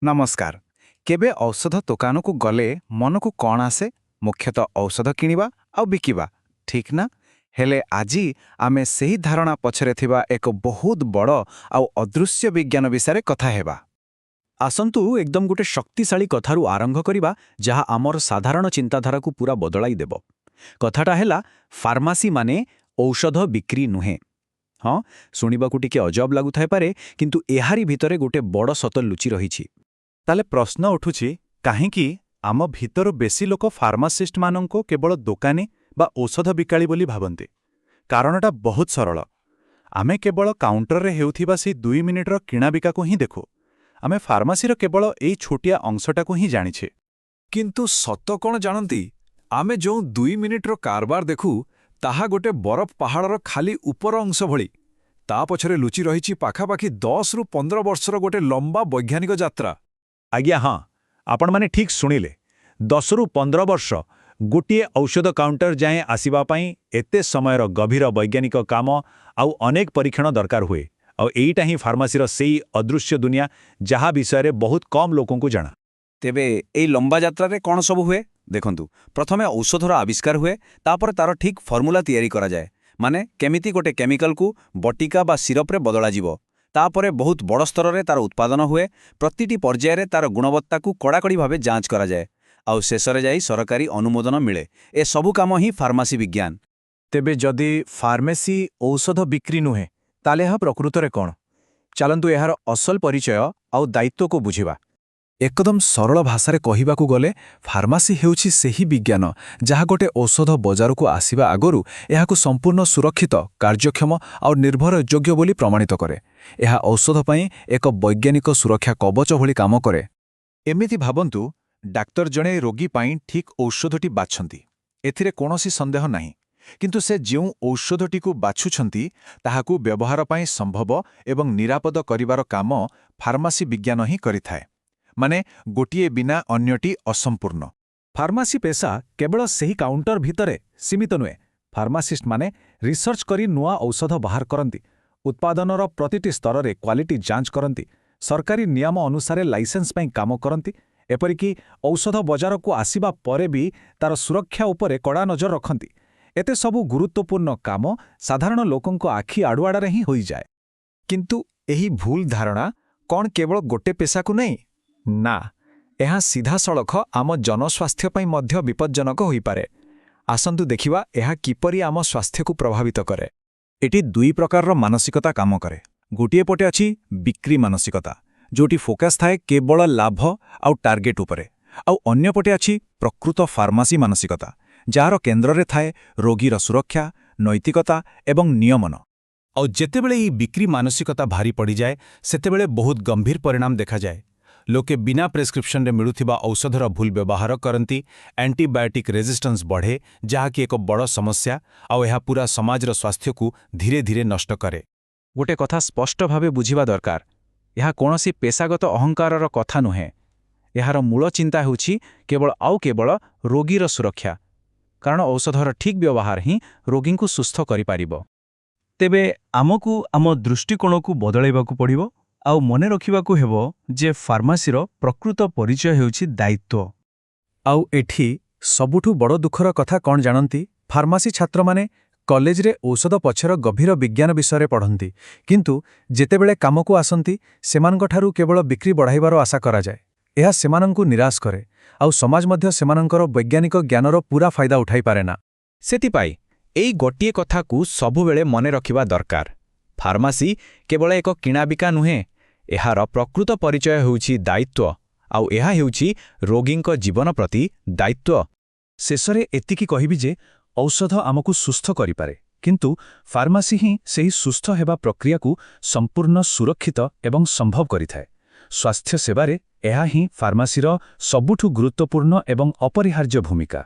ନମସ୍କାର। କେବେ ଔଷଧ ଦୋକାନକୁ ଗଲେ ମନକୁ କ'ଣ ଆସେ? ମୁଖ୍ୟତଃ ଔଷଧ କିଣିବା ଆଉ ବିକିବା, ଠିକ୍ ନା? ହେଲେ ଆଜି ଆମେ ସେହି ଧାରଣା ପଛରେ ଥିବା ଏକ ବହୁତ ବଡ଼ ଆଉ ଅଦୃଶ୍ୟ ବିଜ୍ଞାନ ବିଷୟରେ କଥା ହେବା। ଆସନ୍ତୁ ଏକଦମ ଗୋଟେ ଶକ୍ତିଶାଳୀ କଥାରୁ ଆରମ୍ଭ କରିବା, ଯାହା ଆମର ସାଧାରଣ ଚିନ୍ତାଧାରାକୁ ପୁରା ବଦଳାଇ ଦେବ। କଥାଟା ହେଲା, ଫାର୍ମାସି ମାନେ ଔଷଧ ବିକ୍ରି ନୁହେଁ। ହଁ, ଶୁଣିବାକୁ ଟିକେ ଅଜବ ଲାଗୁଥାଇପାରେ, କିନ୍ତୁ ଏହାରି ଭିତରେ ଗୋଟେ ବଡ଼ ସତ ଲୁଚି ରହିଛି। ତାହେଲେ ପ୍ରଶ୍ନ ଉଠୁଛି, କାହିଁକି ଆମ ଭିତରୁ ବେଶୀ ଲୋକ ଫାର୍ମାସିଷ୍ଟମାନଙ୍କୁ କେବଳ ଦୋକାନୀ ବା ଔଷଧ ବିକାଳୀ ବୋଲି ଭାବନ୍ତି? କାରଣଟା ବହୁତ ସରଳ। ଆମେ କେବଳ କାଉଣ୍ଟରରେ ହେଉଥିବା ସେଇ 2 ମିନିଟର କିଣାବିକାକୁ ହିଁ ଦେଖୁ। ଆମେ ଫାର୍ମାସିର କେବଳ ଏଇ ଛୋଟିଆ ଅଂଶଟାକୁ ହିଁ ଜାଣିଛେ। କିନ୍ତୁ ସତ କ'ଣ ଜାଣନ୍ତି? ଆମେ ଯେଉଁ 2 ମିନିଟ୍ର କାରବାର ଦେଖୁ, ତାହା ଗୋଟେ ବରଫ ପାହାଡ଼ର ଖାଲି ଉପର ଅଂଶ ଭଳି। ତା ପଛରେ ଲୁଚି ରହିଛି ପାଖାପାଖି 10ରୁ 15 ବର୍ଷର ଗୋଟେ ଲମ୍ବା ବୈଜ୍ଞାନିକ ଯାତ୍ରା। ଆଜ୍ଞା ହଁ, ଆପଣମାନେ ଠିକ୍ ଶୁଣିଲେ। 10ରୁ 15 ବର୍ଷ। ଗୋଟିଏ ଔଷଧ କାଉଣ୍ଟର ଯାଏଁ ଆସିବା ପାଇଁ ଏତେ ସମୟର ଗଭୀର ବୈଜ୍ଞାନିକ କାମ ଆଉ ଅନେକ ପରୀକ୍ଷଣ ଦରକାର ହୁଏ। ଆଉ ଏଇଟା ହିଁ ଫାର୍ମାସିର ସେଇ ଅଦୃଶ୍ୟ ଦୁନିଆ, ଯାହା ବିଷୟରେ ବହୁତ କମ୍ ଲୋକଙ୍କୁ ଜଣା। ତେବେ ଏଇ ଲମ୍ବା ଯାତ୍ରାରେ କ'ଣ ସବୁ ହୁଏ? ଦେଖନ୍ତୁ, ପ୍ରଥମେ ଔଷଧର ଆବିଷ୍କାର ହୁଏ। ତାପରେ ତାର ଠିକ୍ ଫର୍ମୁଲା ତିଆରି କରାଯାଏ, ମାନେ କେମିତି ଗୋଟେ କେମିକାଲକୁ ବଟିକା ବା ସିରପରେ ବଦଳାଯିବ। ତାପରେ ବହୁତ ବଡ଼ ସ୍ତରରେ ତାର ଉତ୍ପାଦନ ହୁଏ। ପ୍ରତିଟି ପର୍ଯ୍ୟାୟରେ ତାର ଗୁଣବତ୍ତାକୁ କଡ଼ାକଡ଼ି ଭାବେ ଯାଞ୍ଚ କରାଯାଏ। ଆଉ ଶେଷରେ ଯାଇ ସରକାରୀ ଅନୁମୋଦନ ମିଳେ। ଏସବୁ କାମ ହିଁ ଫାର୍ମାସି ବିଜ୍ଞାନ। ତେବେ ଯଦି ଫାର୍ମେସି ଔଷଧ ବିକ୍ରି ନୁହେଁ, ତାହେଲେ ଏହା ପ୍ରକୃତରେ କ'ଣ? ଚାଲନ୍ତୁ, ଏହାର ଅସଲ ପରିଚୟ ଆଉ ଦାୟିତ୍ୱକୁ ବୁଝିବା। ଏକଦମ ସରଳ ଭାଷାରେ କହିବାକୁ ଗଲେ, ଫାର୍ମାସି ହେଉଛି ସେହି ବିଜ୍ଞାନ ଯାହା ଗୋଟେ ଔଷଧ ବଜାରକୁ ଆସିବା ଆଗରୁ ଏହାକୁ ସମ୍ପୂର୍ଣ୍ଣ ସୁରକ୍ଷିତ, କାର୍ଯ୍ୟକ୍ଷମ ଆଉ ନିର୍ଭରଯୋଗ୍ୟ ବୋଲି ପ୍ରମାଣିତ କରେ। ଏହା ଔଷଧ ପାଇଁ ଏକ ବୈଜ୍ଞାନିକ ସୁରକ୍ଷା କବଚ ଭଳି କାମ କରେ। ଏମିତି ଭାବନ୍ତୁ, ଡାକ୍ତର ଜଣେ ରୋଗୀ ପାଇଁ ଠିକ୍ ଔଷଧଟି ବାଛନ୍ତି, ଏଥିରେ କୌଣସି ସନ୍ଦେହ ନାହିଁ। କିନ୍ତୁ ସେ ଯେଉଁ ଔଷଧଟିକୁ ବାଛୁଛନ୍ତି, ତାହାକୁ ବ୍ୟବହାର ପାଇଁ ସମ୍ଭବ ଏବଂ ନିରାପଦ କରିବାର କାମ ଫାର୍ମାସି ବିଜ୍ଞାନ ହିଁ କରିଥାଏ। ମାନେ ଗୋଟିଏ ବିନା ଅନ୍ୟଟି ଅସମ୍ପୂର୍ଣ୍ଣ। ଫାର୍ମାସି ପେସା କେବଳ ସେହି କାଉଣ୍ଟର ଭିତରେ ସୀମିତ ନୁହେଁ। ଫାର୍ମାସିଷ୍ଟମାନେ ରିସର୍ଚ୍ଚ କରି ନୂଆ ଔଷଧ ବାହାର କରନ୍ତି, ଉତ୍ପାଦନର ପ୍ରତିଟି ସ୍ତରରେ କ୍ୱାଲିଟି ଯାଞ୍ଚ କରନ୍ତି, ସରକାରୀ ନିୟମ ଅନୁସାରେ ଲାଇସେନ୍ସ ପାଇଁ କାମ କରନ୍ତି, ଏପରିକି ଔଷଧ ବଜାରକୁ ଆସିବା ପରେ ବି ତାର ସୁରକ୍ଷା ଉପରେ କଡ଼ା ନଜର ରଖନ୍ତି। ଏତେ ସବୁ ଗୁରୁତ୍ୱପୂର୍ଣ୍ଣ କାମ ସାଧାରଣ ଲୋକଙ୍କ ଆଖି ଆଢ଼ୁଆଳରେ ହିଁ ହୋଇଯାଏ। କିନ୍ତୁ ଏହି ଭୁଲ ଧାରଣା କ'ଣ କେବଳ ଗୋଟେ ପେସାକୁ ନେଇ? ନା, ଏହା ସିଧାସଳଖ ଆମ ଜନସ୍ୱାସ୍ଥ୍ୟ ପାଇଁ ମଧ୍ୟ ବିପଜ୍ଜନକ ହୋଇପାରେ। ଆସନ୍ତୁ ଦେଖିବା ଏହା କିପରି ଆମ ସ୍ୱାସ୍ଥ୍ୟକୁ ପ୍ରଭାବିତ କରେ। ଏଠି ଦୁଇ ପ୍ରକାରର ମାନସିକତା କାମ କରେ। ଗୋଟିଏ ପଟେ ଅଛି ବିକ୍ରି ମାନସିକତା, ଯେଉଁଠି ଫୋକସ୍ ଥାଏ କେବଳ ଲାଭ ଆଉ ଟାର୍ଗେଟ୍ ଉପରେ। ଆଉ ଅନ୍ୟପଟେ ଅଛି ପ୍ରକୃତ ଫାର୍ମାସି ମାନସିକତା, ଯାହାର କେନ୍ଦ୍ରରେ ଥାଏ ରୋଗୀର ସୁରକ୍ଷା, ନୈତିକତା ଏବଂ ନିୟମନ। ଆଉ ଯେତେବେଳେ ଏହି ବିକ୍ରି ମାନସିକତା ଭାରି ପଡ଼ିଯାଏ, ସେତେବେଳେ ବହୁତ ଗମ୍ଭୀର ପରିଣାମ ଦେଖାଯାଏ। ଲୋକେ ବିନା ପ୍ରେସ୍କ୍ରିପ୍ସନରେ ମିଳୁଥିବା ଔଷଧର ଭୁଲ ବ୍ୟବହାର କରନ୍ତି, ଆଣ୍ଟିବାୟୋଟିକ୍ ରେଜିଷ୍ଟାନ୍ସ ବଢ଼େ, ଯାହାକି ଏକ ବଡ଼ ସମସ୍ୟା, ଆଉ ଏହା ପୁରା ସମାଜର ସ୍ୱାସ୍ଥ୍ୟକୁ ଧୀରେ ଧୀରେ ନଷ୍ଟ କରେ। ଗୋଟେ କଥା ସ୍ପଷ୍ଟ ଭାବେ ବୁଝିବା ଦରକାର। ଏହା କୌଣସି ପେଶାଗତ ଅହଙ୍କାରର କଥା ନୁହେଁ। ଏହାର ମୂଳ ଚିନ୍ତା ହେଉଛି କେବଳ ଆଉ କେବଳ ରୋଗୀର ସୁରକ୍ଷା, କାରଣ ଔଷଧର ଠିକ୍ ବ୍ୟବହାର ହିଁ ରୋଗୀଙ୍କୁ ସୁସ୍ଥ କରିପାରିବ। ତେବେ ଆମକୁ ଆମ ଦୃଷ୍ଟିକୋଣକୁ ବଦଳାଇବାକୁ ପଡ଼ିବ ଆଉ ମନେ ରଖିବାକୁ ହେବ ଯେ ଫାର୍ମାସିର ପ୍ରକୃତ ପରିଚୟ ହେଉଛି ଦାୟିତ୍ୱ। ଆଉ ଏଠି ସବୁଠୁ ବଡ଼ ଦୁଃଖର କଥା କ'ଣ ଜାଣନ୍ତି? ଫାର୍ମାସି ଛାତ୍ରମାନେ କଲେଜରେ ଔଷଧ ପଛର ଗଭୀର ବିଜ୍ଞାନ ବିଷୟରେ ପଢ଼ନ୍ତି, କିନ୍ତୁ ଯେତେବେଳେ କାମକୁ ଆସନ୍ତି, ସେମାନଙ୍କଠାରୁ କେବଳ ବିକ୍ରି ବଢ଼ାଇବାର ଆଶା କରାଯାଏ। ଏହା ସେମାନଙ୍କୁ ନିରାଶ କରେ, ଆଉ ସମାଜ ମଧ୍ୟ ସେମାନଙ୍କର ବୈଜ୍ଞାନିକ ଜ୍ଞାନର ପୂରା ଫାଇଦା ଉଠାଇପାରେ ନା। ସେଥିପାଇଁ ଏଇ ଗୋଟିଏ କଥାକୁ ସବୁବେଳେ ମନେ ରଖିବା ଦରକାର। ଫାର୍ମାସି କେବଳ ଏକ କିଣାବିକା ନୁହେଁ। ଏହାର ପ୍ରକୃତ ପରିଚୟ ହେଉଛି ଦାୟିତ୍ୱ, ଆଉ ଏହା ହେଉଛି ରୋଗୀଙ୍କ ଜୀବନ ପ୍ରତି ଦାୟିତ୍ୱ। ଶେଷରେ ଏତିକି କହିବି ଯେ ଔଷଧ ଆମକୁ ସୁସ୍ଥ କରିପାରେ, କିନ୍ତୁ ଫାର୍ମାସି ହିଁ ସେହି ସୁସ୍ଥ ହେବା ପ୍ରକ୍ରିୟାକୁ ସମ୍ପୂର୍ଣ୍ଣ ସୁରକ୍ଷିତ ଏବଂ ସମ୍ଭବ କରିଥାଏ। ସ୍ୱାସ୍ଥ୍ୟ ସେବାରେ ଏହା ହିଁ ଫାର୍ମାସିର ସବୁଠୁ ଗୁରୁତ୍ୱପୂର୍ଣ୍ଣ ଏବଂ ଅପରିହାର୍ଯ୍ୟ ଭୂମିକା।